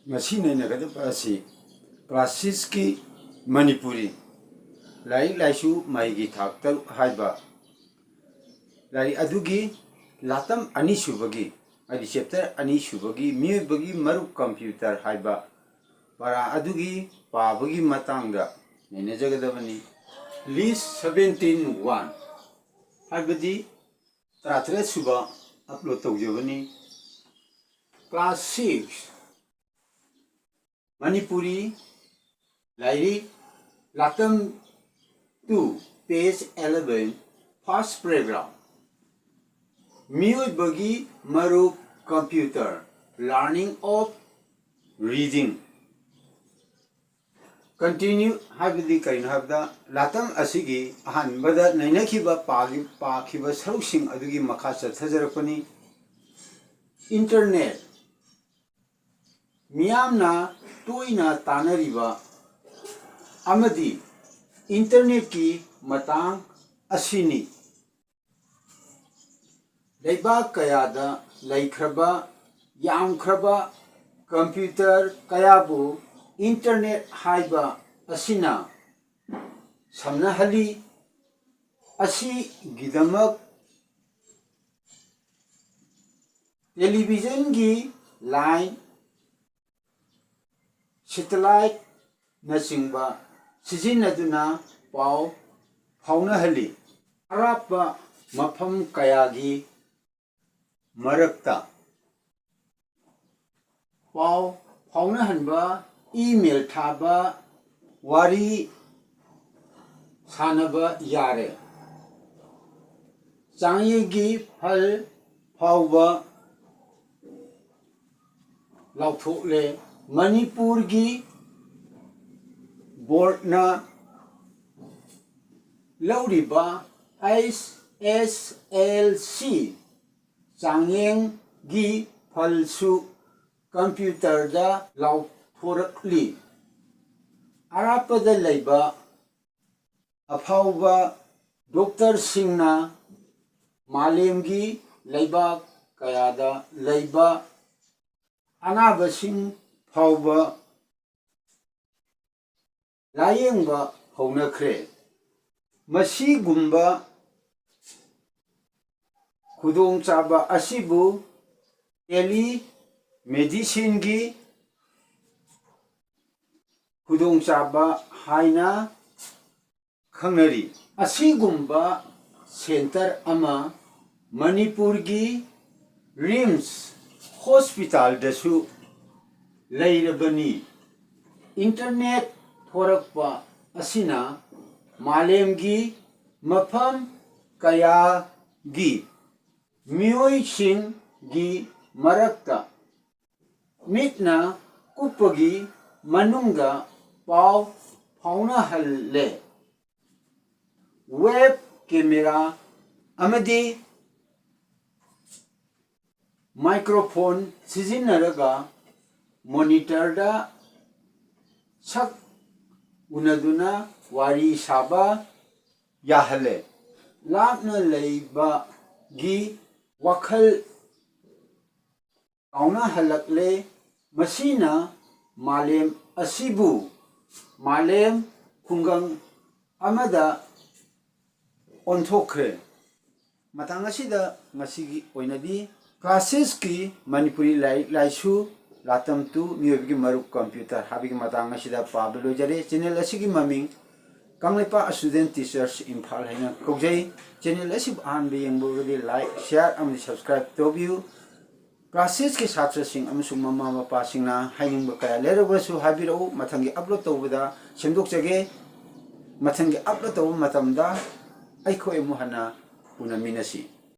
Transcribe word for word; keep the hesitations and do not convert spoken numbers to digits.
ꯉꯁꯤ ꯅꯩꯅꯒꯗꯕ ꯑꯁꯤ ꯀ꯭ꯂꯥꯁ ꯁꯤꯛꯁꯀꯤ ꯃꯅꯤꯄꯨꯔꯤ ꯂꯥꯏꯔꯤꯛ ꯂꯥꯏꯁꯨ ꯃꯍꯩꯒꯤ ꯊꯥꯛ ꯇꯔꯨꯛ ꯍꯥꯏꯕ ꯂꯥꯏꯔꯤꯛ ꯑꯗꯨꯒꯤ ꯂꯥꯇꯝ ꯑꯅꯤꯁꯨꯕꯒꯤ, ꯍꯥꯏꯗꯤ ꯆꯦꯞꯇꯔ ꯑꯅꯤꯁꯨꯕꯒꯤ ꯃꯤꯑꯣꯏꯕꯒꯤ ꯃꯔꯨꯞ ꯀꯝꯄ꯭ꯌꯨꯇꯔ ꯍꯥꯏꯕ ꯄꯔꯥ ꯑꯗꯨꯒꯤ ꯄꯥꯕꯒꯤ ꯃꯇꯥꯡꯗ ꯅꯩꯅꯖꯒꯗꯕꯅꯤ꯫ ꯂꯤꯁ ꯁꯕꯦꯟꯇꯤꯟ ꯋꯥꯟ, ꯍꯥꯏꯕꯗꯤ ꯇꯔꯥꯇꯔꯦꯠ ꯁꯨꯕ ꯑꯞꯂꯣꯗ ꯇꯧꯖꯕꯅꯤ꯫ ꯀ꯭ꯂꯥꯁ ꯁꯤꯛꯁ ꯃꯅꯤꯄꯨꯔꯤ ꯂꯥꯏꯔꯤꯛ ꯂꯥꯇꯝ two, page eleven, first paragraph꯫ ꯃꯤꯑꯣꯏꯕꯒꯤ ꯃꯔꯨꯞ computer, learning of reading꯫ Continue ꯍꯥꯏꯕꯗꯤ ꯀꯔꯤꯅꯣ ꯍꯥꯏꯕꯗ, ꯂꯥꯇꯝ ꯑꯁꯤꯒꯤ ꯑꯍꯥꯟꯕꯗ ꯅꯩꯅꯈꯤꯕ ꯄꯥꯈꯤꯕ ꯁꯔꯨꯛꯁꯤꯡ ꯑꯗꯨꯒꯤ ꯃꯈꯥ ꯆꯠꯊꯖꯔꯛꯄꯅꯤ꯫ ꯏꯟꯇꯔꯅꯦꯠ, ꯃꯤꯌꯥꯝꯅ ꯇꯣꯏꯅ ꯇꯥꯅꯔꯤꯕ ꯑꯃꯗꯤ ꯏꯟꯇꯔꯅꯦꯠꯀꯤ ꯃꯇꯥꯡ ꯑꯁꯤꯅꯤ꯫ ꯂꯩꯕꯥꯛ ꯀꯌꯥꯗ ꯂꯩꯈ꯭ꯔꯕ ꯌꯥꯝꯈ꯭ꯔꯕ ꯀꯝꯄ꯭ꯌꯨꯇꯔ ꯀꯌꯥꯕꯨ ꯏꯟꯇꯔꯅꯦꯠ ꯍꯥꯏꯕ ꯑꯁꯤꯅ ꯁꯝꯅꯍꯜꯂꯤ꯫ ꯑꯁꯤꯒꯤꯗꯃꯛ ꯇꯦꯂꯤꯚꯤꯖꯟꯒꯤ ꯂꯥꯏꯟ, ꯁꯦꯇꯦꯂꯥꯏꯠꯅꯆꯤꯡꯕ ꯁꯤꯖꯤꯟꯅꯗꯨꯅ ꯄꯥꯎ ꯐꯥꯎꯅꯍꯜꯂꯤ꯫ ꯑꯔꯥꯞꯄ ꯃꯐꯝ ꯀꯌꯥꯒꯤ ꯃꯔꯛꯇ ꯄꯥꯎ ꯐꯥꯎꯅꯍꯟꯕ, ꯏꯃꯦꯜ ꯊꯥꯕ, ꯋꯥꯔꯤ ꯁꯥꯟꯅꯕ ꯌꯥꯔꯦ꯫ ꯆꯥꯡꯌꯦꯡꯒꯤ ꯐꯜ ꯐꯥꯎꯕ ꯂꯥꯎꯊꯣꯛꯂꯦ꯫ ꯃꯅꯤꯄꯨꯔꯒꯤ ꯕꯣꯔꯗꯅ ꯂꯧꯔꯤꯕ ꯑꯩꯆ ꯑꯦꯁ ꯑꯦꯜ ꯁꯤ ꯆꯥꯡꯌꯦꯡꯒꯤ ꯐꯜꯁꯨ ꯀꯝꯄ꯭ꯌꯨꯇꯔꯗ ꯂꯥꯎꯊꯣꯔꯛꯂꯤ꯫ ꯑꯔꯥꯞꯄꯗ ꯂꯩꯕ ꯑꯐꯥꯎꯕ ꯗꯣꯛꯇꯔꯁꯤꯡꯅ ꯃꯥꯂꯦꯝꯒꯤ ꯂꯩꯕꯥꯛ ꯀꯌꯥꯗ ꯂꯩꯕ ꯑꯅꯥꯕꯁꯤꯡ ꯐꯥꯎꯕ ꯂꯥꯌꯦꯡꯕ ꯍꯧꯅꯈ꯭ꯔꯦ꯫ ꯃꯁꯤꯒꯨꯝꯕ ꯈꯨꯗꯣꯡꯆꯥꯕ ꯑꯁꯤꯕꯨ ꯇꯦꯂꯤ ꯃꯦꯗꯤꯁꯤꯟꯒꯤ ꯈꯨꯗꯣꯡꯆꯥꯕ ꯍꯥꯏꯅ ꯈꯪꯅꯔꯤ꯫ ꯑꯁꯤꯒꯨꯝꯕ ꯁꯦꯟꯇꯔ ꯑꯃ ꯃꯅꯤꯄꯨꯔꯒꯤ ꯔꯤꯝꯁ ꯍꯣꯁꯄꯤꯇꯥꯜꯗꯁꯨ ꯂꯩꯔꯕꯅꯤ꯫ ꯏꯟꯇꯔꯅꯦꯠ ꯊꯣꯔꯛꯄ ꯑꯁꯤꯅ ꯃꯥꯂꯦꯝꯒꯤ ꯃꯐꯝ ꯀꯌꯥꯒꯤ ꯃꯤꯑꯣꯏꯁꯤꯡꯒꯤ ꯃꯔꯛꯇ ꯃꯤꯠꯅ ꯀꯨꯞꯄꯒꯤ ꯃꯅꯨꯡꯗ ꯄꯥꯎ ꯐꯥꯎꯅꯍꯜꯂꯦ꯫ ꯋꯦꯕ ꯀꯦꯃꯦꯔꯥ ꯑꯃꯗꯤ ꯃꯥꯏꯀ꯭ꯔꯣꯐꯣꯟ ꯁꯤꯖꯤꯟꯅꯔꯒ ꯃꯣꯅꯤꯇꯔꯗ ꯁꯛ ꯎꯅꯗꯨꯅ ꯋꯥꯔꯤ ꯁꯥꯕ ꯌꯥꯍꯜꯂꯦ꯫ ꯂꯥꯞꯅ ꯂꯩꯕꯒꯤ ꯋꯥꯈꯜ ꯀꯥꯎꯅꯍꯜꯂꯛꯂꯦ꯫ ꯃꯁꯤꯅ ꯃꯥꯂꯦꯝ ꯑꯁꯤꯕꯨ ꯃꯥꯂꯦꯝ ꯈꯨꯡꯒꯪ ꯑꯃꯗ ꯑꯣꯟꯊꯣꯛꯈ꯭ꯔꯦ꯫ ꯃꯇꯥꯡ ꯑꯁꯤꯗ ꯉꯁꯤꯒꯤ ꯑꯣꯏꯅꯗꯤ ꯀ꯭ꯂꯥꯁ ꯁꯤꯛꯁꯀꯤ ꯃꯅꯤꯄꯨꯔꯤ ꯂꯥꯏꯔꯤꯛ ꯂꯥꯏꯁꯨ ꯂꯥꯇꯝ ꯇꯨ ꯃꯤꯑꯣꯏꯕꯒꯤ ꯃꯔꯨꯞ ꯀꯝꯄ꯭ꯌꯨꯇꯔ ꯍꯥꯏꯕꯒꯤ ꯃꯇꯥꯡ ꯑꯁꯤꯗ ꯄꯥꯕ ꯂꯣꯏꯖꯔꯦ꯫ ꯆꯦꯅꯦꯜ ꯑꯁꯤꯒꯤ ꯃꯃꯤꯡ ꯀꯪꯂꯩꯄꯥꯛ ꯏꯁꯇꯨꯗꯦꯟ ꯇꯤꯆꯔꯁ ꯏꯝꯐꯥꯜ ꯍꯥꯏꯅ ꯀꯧꯖꯩ꯫ ꯆꯦꯅꯦꯜ ꯑꯁꯤꯕꯨ ꯑꯍꯥꯟꯕ ꯌꯦꯡꯕ ꯑꯣꯏꯔꯒꯗꯤ ꯂꯥꯏꯛ, ꯁꯤꯌꯥꯔ ꯑꯃꯗꯤ ꯁꯕꯁꯀ꯭ꯔꯥꯏꯕ ꯇꯧꯕꯤꯌꯨ꯫ ꯀ꯭ꯂꯥꯁ ꯁꯤꯛꯁꯀꯤ ꯁꯥꯇ꯭ꯔꯁꯤꯡ ꯑꯃꯁꯨꯡ ꯃꯃꯥ ꯃꯄꯥꯁꯤꯡꯅ ꯍꯥꯏꯅꯤꯡꯕ ꯀꯌꯥ ꯂꯩꯔꯒꯁꯨ ꯍꯥꯏꯕꯤꯔꯛꯎ, ꯃꯊꯪꯒꯤ ꯑꯞꯂꯣꯗ ꯇꯧꯕꯗ ꯁꯦꯝꯗꯣꯛꯆꯒꯦ꯫ ꯃꯊꯪꯒꯤ ꯑꯞꯂꯣꯗ ꯇꯧꯕ ꯃꯇꯝꯗ ꯑꯩꯈꯣꯏ ꯑꯃꯨꯛ ꯍꯟꯅ ꯎꯅꯃꯤꯟꯅꯁꯤ꯫